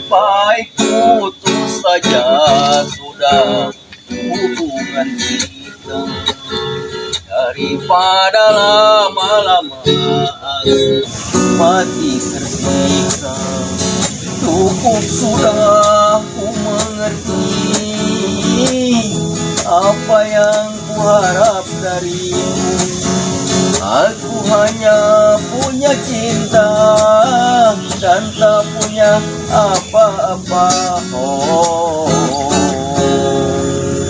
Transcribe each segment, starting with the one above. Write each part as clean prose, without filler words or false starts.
Baik putus saja sudah hubungan kita, daripada lama-lama aku mati tersiksa. Cukup sudah ku mengerti apa yang kuharap darimu. Aku hanya punya cinta dan tak punya apa-apa. Oh.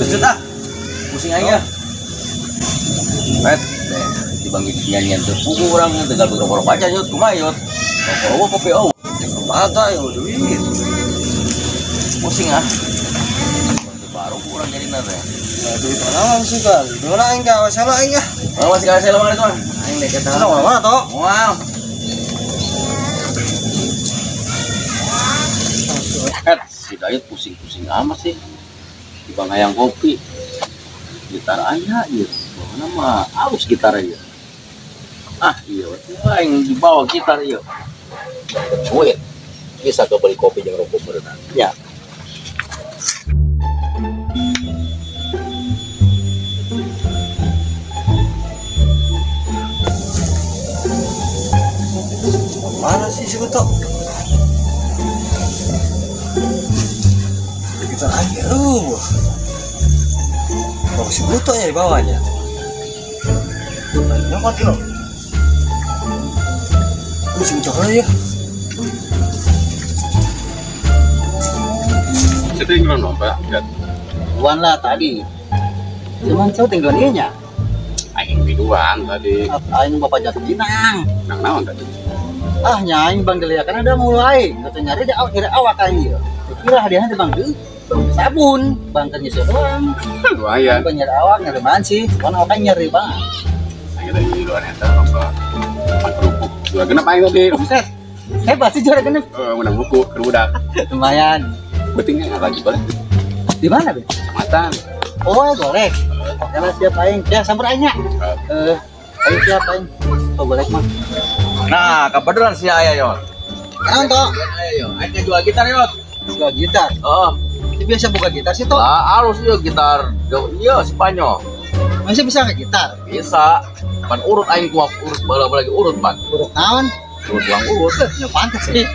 Geus ah. Pusing aja. Pet, deh, dibangkit nyanyian tuh. Pugu urang tinggal berapa aja yut, kumaha yut. Rokok kopi oh. Mata yang duit. Pusing ah. Baru kurang jadi nare. Nah, duit mana sih kan? Duit mana aing ka masalah aing ah. Oh, masih kasih lemah itu mah. Aing deh kata. Sana mana toh? Wow. Eh, si Dayut pusing-pusing amat sih. Di bang hayang kopi. Gitar aya ieu. Mana mah halus gitar ieu. Ah, iya, aing dibawa gitar ieu. Duit. Bisa ke beli kopi jeung rokok berenang. Ya. Mana sih si Uto? Kita lagi, aduh. Bagus si Uto nya di bawahnya. Nyokot lo. Si Uto kali ya. Situ yang belum nampak, Wan lah tadi. Cuman saya tinggal dia nya. Aing biduan tadi. Aing bapak jatuh jinang. Nang naon tadi? Ah nyaing bang Delia kan ada mulai. Kata nyari dia awak kira awak aing ieu. Kira hadiahnya di bang Deul. Bang sabun, bang kan nyusul doang. Lumayan. Bang nyari awak nyari man sih. Kan awak kan nyari bang. Aing tadi biduan eta apa? Makan kerupuk. Dua genep aing tadi. Buset. Hebat sih juara genep. Eh, menang buku ke budak. Lumayan. Pentingnya nggak lagi boleh. Di mana, Be? Kecamatan. Oh, golek. Oke lah siap aing. Ya samper aing nya. Aing siap aing. Oh, golek mah. Nah, kebetulan si aya yot. Naon toh? Aya yo, aing jual gitar yot. Jual gitar. Oh, Ini biasa buka gitar sih toh. lah halus ieu gitar. Iya, Spanyol. Masih bisa ke gitar? Bisa. Pan urut aing kuat urut bala lagi urut pan. Urut naon? Urut tulang urut. Ya pantas sih.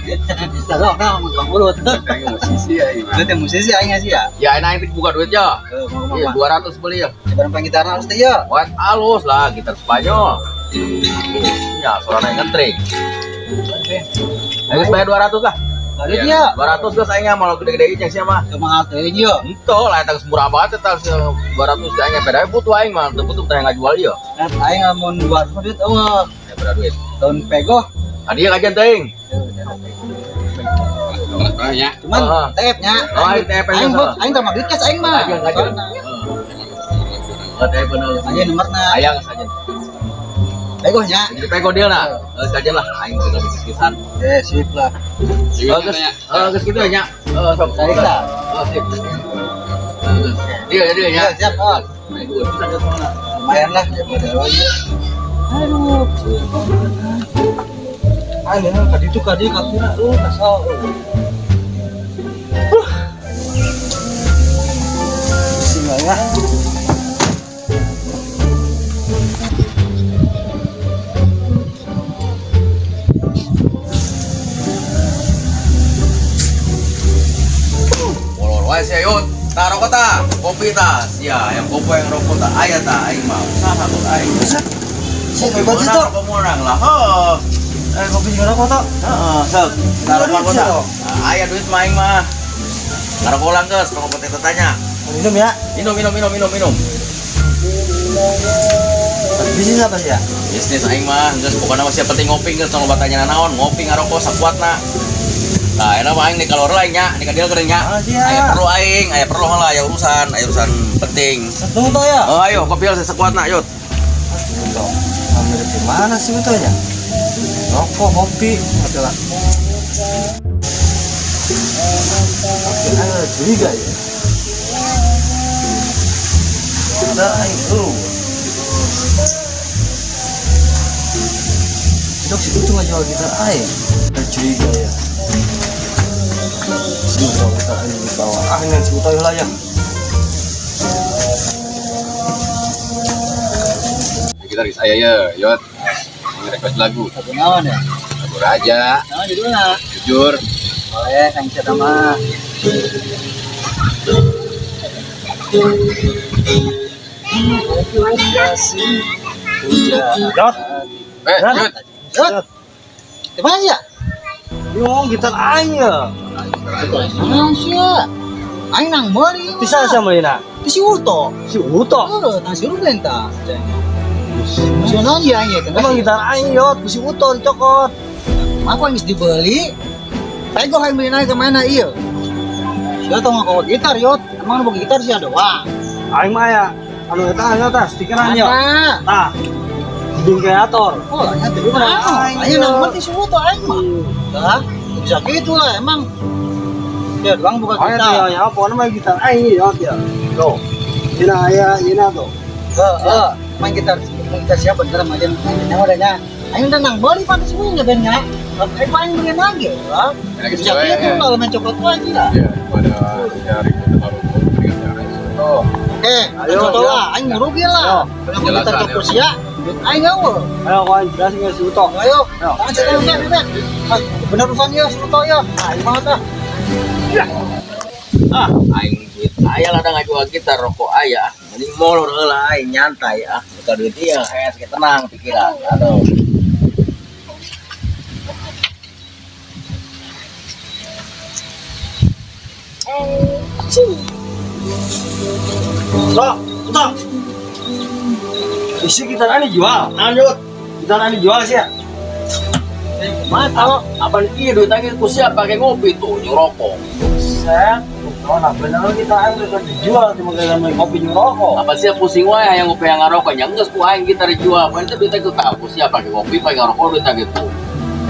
Lalu orang mau tukang urut. Aing musisi aing. Lu teh musisi aing sih ya. Ya aing aing buka duit ya. Mau Iya, 200 beli ya. Coba nempel gitar harus teh ya. Buat halus lah gitar Spanyol. Ya, suaranya ngentring. Ayo bayar 200 lah. Duit ya. 200 geus aing mah gede-gede jeung sia mah. Mahal teh ieu. Ento lah eta geus murah banget eta 200 ge aing beda butuh aing mah, teu butuh teh ngajual ieu. Nah, aing lamun 200 duit eueuh. Ya berapa duit? Tahun pego. Hadiah kajian teuing. Ya. Cuman TF-nya. Oh, aing TF aing bos, aing tambah duit cash aing mah. Kajian kajian. Oh, TF bener. Aja nomorna. Ayang saja. Pego nya. Jadi pego deal nah. Kajian lah aing tinggal bikin pisan. Eh, sip lah. Oh, geus, geus kitu nya. Sok. Cari lah. Oh, sip. Deal ya deal nya. Siap, oh. Lumayan lah daripada lagi. Aduh. Aneh, tadi itu tadi kakira lu kasal. Pusing lah ya. Molor wae sia yut. Tah rokok tah, kopi tah, sia yang kopi yang rokok tah, aya tah aing mah usaha kok aing. Sih, hebat sih toh. Rokok menang lah. Heuh. Kopi juga rokok toh. Heeh, sok. Tah rokok Duit sih, tah. toh. Aya duit mah aing mah. Ngarokok ulang geus, rokok teh tanya. Minum ya. Minum minum minum minum minum. Bisnis apa sih ya? Bisnis aing mah geus pokona mah sia penting ngopi geus tong loba tanya naon, ngopi ngarokok sakuatna. Nah, enak mah aing nih kalau lain nya, nih kadil kering nya. Ah, siap. Aya perlu aing, aya perlu lah, aya urusan penting. Satu toh ya? Oh, ayo kopi harus sekuatna, yut. Satu toh. Ambil di mana sih utonya? Rokok, kopi, adalah. Tapi ada curiga ya. Ada aing lu. Dok, si Utu nggak jual gitar aing. Ada curiga ya. Si Uto gitar aing dibawa. Ah, ini si Uto lah ya. Gitaris aya ya, yot. Request lagu. Lagu naon ya? Lagu Raja, Naon judulna? jujur. Boleh, kang cerita mah. Yot. Eh, yot. Yot. Di mana sih ya? Yo, gitar aing ya. Naon sih ya? Aing nang meuli. Bisa sia meulina. Itu si Uto. Si Uto. Oh, nang si Ruben ta. Si naon ya aing ya? Emang gitar aing yot, ku si Uto dicokot. Mah kok geus dibeli. Pego hayang beli naik ke mana iya? Sia tong ngabawa gitar yot. Emang nu boga gitar sia doang. Aing mah ya anu eta anu tah stikeran yo. Mana? Tah. Bing kreator. Oh, lah nya teh. Aing nang meuli si Uto aing mah. Dah, bisa gitu lah emang. Ya doang buka Aing gitar. teh ya apa namanya gitar aing yot ya. Tuh. Dina aya, dina tuh. Heeh, main gitar, main gitar siapa bener mah jeung nyawa dah nya. Aing udah nang meuli pantes we nya ben nya. Aing paling beli lagi lah. Lagi Bisa gitu kalau main coklat tuh aja lah. Ya, pada cari kota baru dengan cara itu. Oke, Ayo, contoh ayo. lah, aing rugi lah. Kalau gitar Penjelasan, coklat sia, duit aing eueuh. Ayo kawan jelasin ke si Uto. Ayo, Ayo. tangan cerita udah, udah. Ah, bener urusan ya, si Uto ya. Ah, aing banget ah. Ah, aing duit aya lah da ngajual gitar rokok aya. Mending molor heula aing nyantai ah. Buka duit ieu hees ge tenang pikiran. Aduh. Uto, Uto. Isi gitar aing dijual. Lanjut. Gitar aing dijual sih ya. Mata, apa ieu duit aing ku siapa pakai ngopi tuh, jeung rokok. Buset. Uto, nah bener gitar aing udah dijual cuma gara-gara beli kopi jeung rokok. Apa sih pusing wae hayang ngopi yang ngarokok nya geus ku aing gitar dijual. Pan itu duit aing tahu ku siapa pakai ngopi pakai ngarokok duit aing gitu.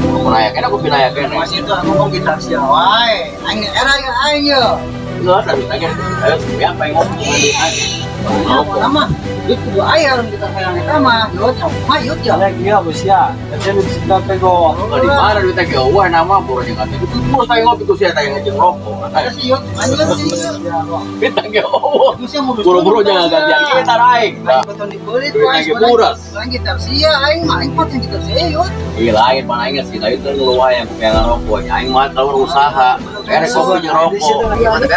Rokok aya kene kopi aya kene. Masih itu ngomong gitar sia wae. Aing era ya aing ya. Geus duit aing ayo siapa yang ngopi duit aing. Ya, lama. Duit kudu aya lamun gitar hayang eta mah. Yot, mah yot ya. Ya iya bos ya. Kerja di sebelah pego. Di mana duit aing eueuh nama boro jeung kata itu terus aing ngopi ku sia teh jeung rokok. Ada sih yot, aing sih. Ya, kok. Duit aing eueuh. Terus yang mau Buru-buru jangan gantian gitar aing. Aing beton dibeli Duit tuh aing lagi buras. Aing gitar sia aing mah aing pot yang gitar sia yot. Iya lain mana aing sih lain tuh ngeluh yang kopi yang ngerokok. Aing mah tahu usaha. Beres kopi jeung rokok. Iya, beres.